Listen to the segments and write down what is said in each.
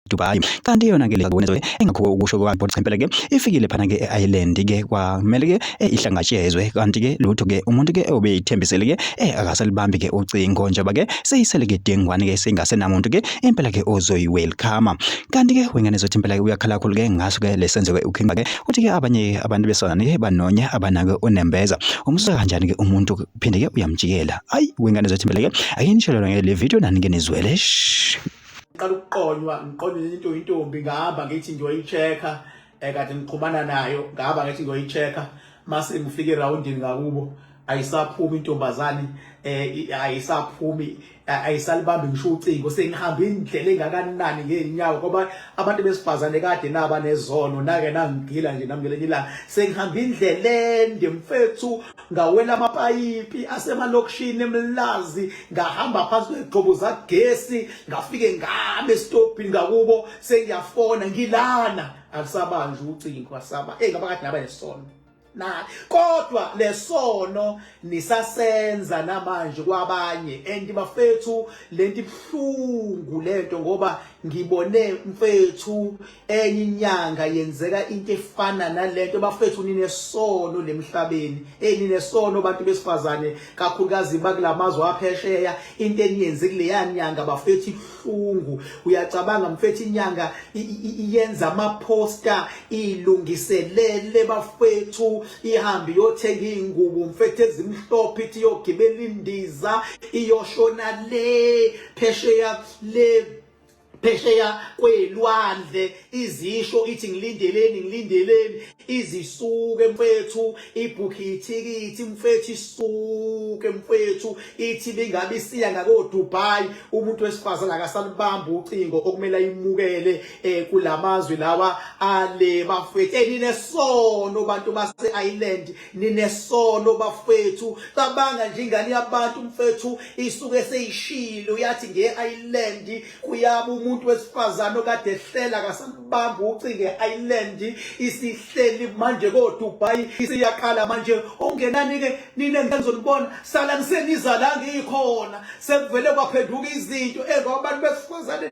Dubai. Kanti yona ke le engakho ukusho kwakhe cha impela ke ifikile phana ke e-Ireland ke kwamele ke ihlangatshezwe kanti ke lutho ke umuntu ke obeyithembisele ke akasalibambi ke ucingo njengoba ke seyisele ke dengwane ke sengasenamuntu ke impela ke ozoyi-welcome. Kanti ke wengane zothi impela ke uyakhala kakhulu ke ngaso ke lesenzo ke uKing ke uthi ke abanye abantu besifazane ke banonya abanake unembeza umsusa kanjani ke umuntu phinde ke uyamjikela. Ayi wengane zothi impela ke ake nisho lona le video nani ke nizwele. Ngiqala ukuqonywa ngiqonywe into intombi ngahamba ngithi ngiyoyi-check-a um kade ngiqhumana nayo ngahamba ngithi ngiyoyi-check-a mase ngifike erawundini ngakubo ayisaphumi intombazane eh ayisaphumi ayisalibambi ngisho ucingo sengihamba indlela engakanani ngeenyawo ngoba abantu besifazane kade naba nezono nake nangigila nje nami ngelinye ilanga sengihamba indlela ende mfethu ngawela amapayipi asemalokishini emlazi ngahamba phansi kwezigxobo zagesi ngafike ngame esitobhini ngakubo sengiyafona ngilana akusabanjwa ucingo asaba hey ngaba kade naba nesono na kodwa lesono nisasenza namanje kwabanye and bafethu lento ibhlungu lento ngoba ngibone mfethu enye inyanga yenzeka into efana nalento bafethu ninesono lemhlabeni eh ninesono bantu besifazane kakhulukazi bakulamazwe aphesheya into eniyenze kuleya nyanga bafethu ibuhlungu uyacabanga mfethu inyanga iyenza ama poster ilungiselele bafethu ihambe iyothenga izingubo mfethu ezimhlophe ithi iyogibela indiza iyoshona le phesheya le phesheya kwelwandle izisho ithi ngilindeleni ngilindeleni izisuke mfethu ibhukhi ithikithi mfethu isuke mfethu ithi bingabe isiya ngako Dubai umuntu wesifazane akasalibamba ucingo okumele ayimukele eh kulamazwi lawa ale bafethu eninesono bantu base Ireland ninesono bafethu cabanga nje ingane yabantu mfethu isuke seyishilo yathi nge-island kuyaba umuntu wesifazane okade ehlela kasalibamba ucingo e-island isihleli manje koDubai isiyaqala manje ongenani-ke nina ngizonibona sala niseniza la ngikhona sekuvele kwaphenduka izinto engoba abantu besifazane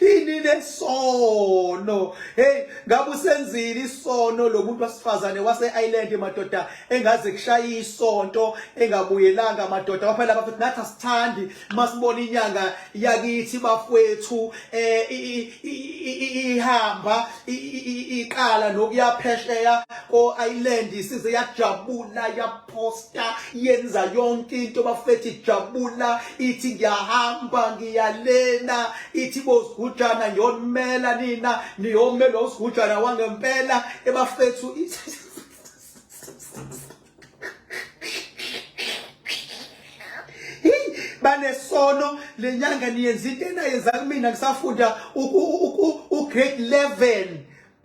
ini lesono hey ngabe usenzile isono lo muntu wasifazane wase Ireland madoda engaze kushaya isonto engabuyelanga madoda waphela bafethu nathi asithandi masibona inyanga yakithi bafwethu eh ihamba iqala nokuyaphesheya ko Ireland size yajabula yaposta yenza yonke into bafethu ijabula ithi ngiyahamba ngiyalena ithi bozigujana ngiyonimela nina niyomela usigujana wangempela ebafethu banesono lenyanga niyenza into enayenza kumina ngisafunda u-grade 11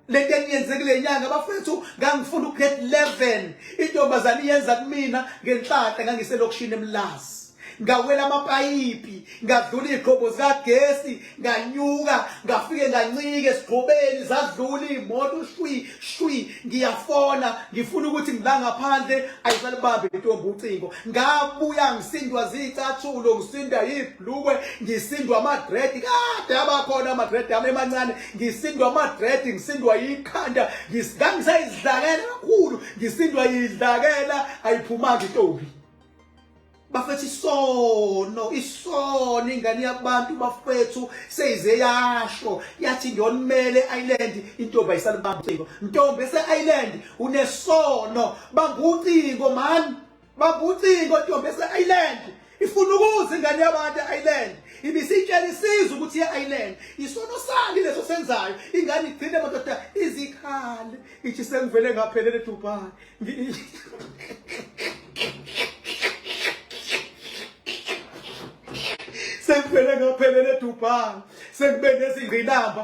lento eniyenze kule nyanga bafethu ngangifunda ugrade 11 intombazane iyenza kumina ngenhlanhla ngangiselokishini emlazi ngawela amapayipi ngadlula iy'gqobo zikagesi nganyuka ngafike ngancika esigqobeni zadlula iy'moto shwi shwi ngiyafona ngifuna ukuthi ngila ngaphandle ayisalibambe intombi ucingo ngabuya ngisindwa ziyicathulo ngisinda yibhlukwe ngisindwa ama-dread kade abakhona ama-dread ami emancane ngisindwa ama-dread ngisindwa yikhanda ngangisayizidlakela kakhulu ngisindwa yidlakela ayiphumanga intombi bafethu isono isono ingane yabantu bafethu seyize yasho yathi ngiyonimele island intombi ayisalibamba ucingo ntombi ese island unesono bamba ucingo man bamba ucingo ntombi ese island ifuna ukuza ingane yabantu e-island ibisitshela isizwe ukuthi iye-island isono sani leso senzayo ingane igcine madoda izikhale ithi sengivele ngaphelele edubai Sengivele ngaphelela eDubai sengibeke nezingqinamba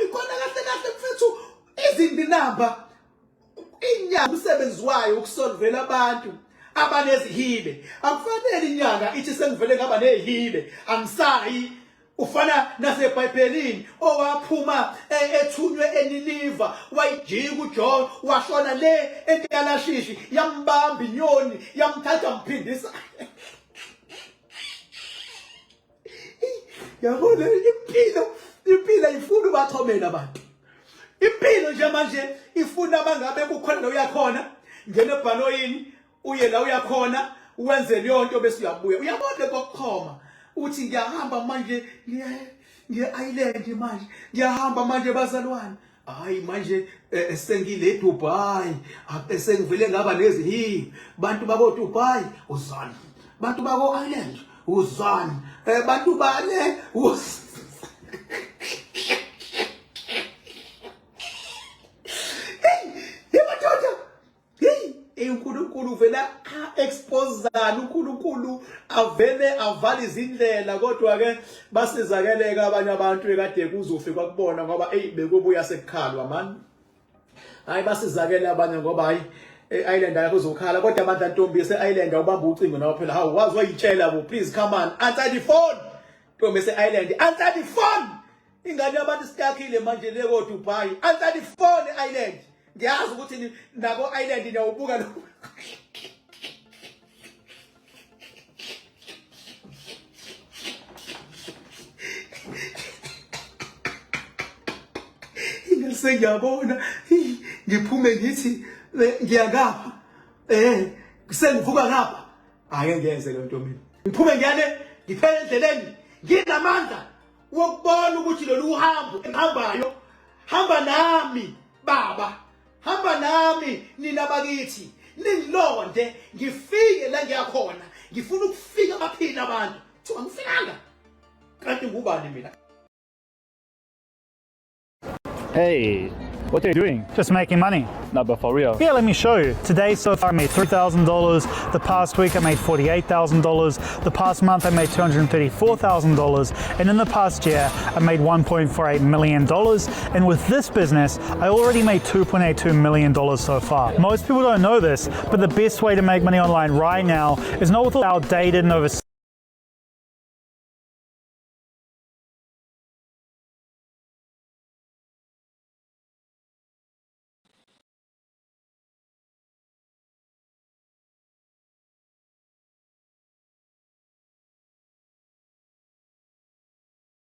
ikona kahle kahle mfethu izingqinamba inyanga umsebenzi wayo ukusolvela abantu abanezihibe akufanele inyanga ithi sengivele ngaba nezihibe angisayi Ufana naseBhayibhelini owaphuma e, ethunywe eNiniva wayijika uJona washona le enkalashishi yambamba inyoni yamthatha mphindisa. Yabona impilo, impilo ayifuni ubachomela abantu. Impilo nje manje ifuna bangabe kukhona la uyakhona, ngena ebhanoyini uye la uyakhona, wenze leyo nto bese uyabuya. Uyabona kokuchoma uthi ngiyahamba manje ngiya ngiye-island manje, ngiyahamba manje bazalwane. Hayi manje sengile Dubai, sengivele ngaba nezihi bantu bako Dubai uzani, bantu bako Ireland uzani, bantu bale. Hey, madoda, hey, uNkulunkulu vela exposana, uNkulunkulu avele avale izindlela, kodwa ke basizakeleka abanye abantu ekade kuzofikwa kubona ngoba hey bekubuya sekukhalwa man. Hayi basizakele abanye ngoba hayi e-Ireland ayikho uzokhala, kodwa amandla ntombi yase-Ireland awubamba ucingo nawe phela. Hawu, wazi wayitshela bo, please come on, answer the phone ntombi yase-Ireland, answer the phone. Ingane yabantu sitakhile manje le ko Dubai, answer the phone e-Ireland. Ngiyazi ukuthi nako Ireland niyawubuka lo. Ingase ngiyabona ngiphume ngithi ngiya ngapha, sengivuka ngapha, ake ngiyenze le nto mina, ngiphume ngiyane ngiphele endleleni nginamandla wokubona ukuthi lolu hambo engihambayo, hamba nami baba, hamba nami nina bakithi, ningilonde ngifike la ngiyakhona, ngifuna ukufika baphila abantu. Kuthiwa ngifikanga kanti ngubani mina? Hey, what are you doing? Just making money. No, but for real. Yeah, let me show you. Today so far I made $3,000. The past week I made $48,000. The past month I made $234,000. And in the past year I made $1.48 million. And with this business, I already made $2.82 million so far. Most people don't know this, but the best way to make money online right now is not with all outdated and over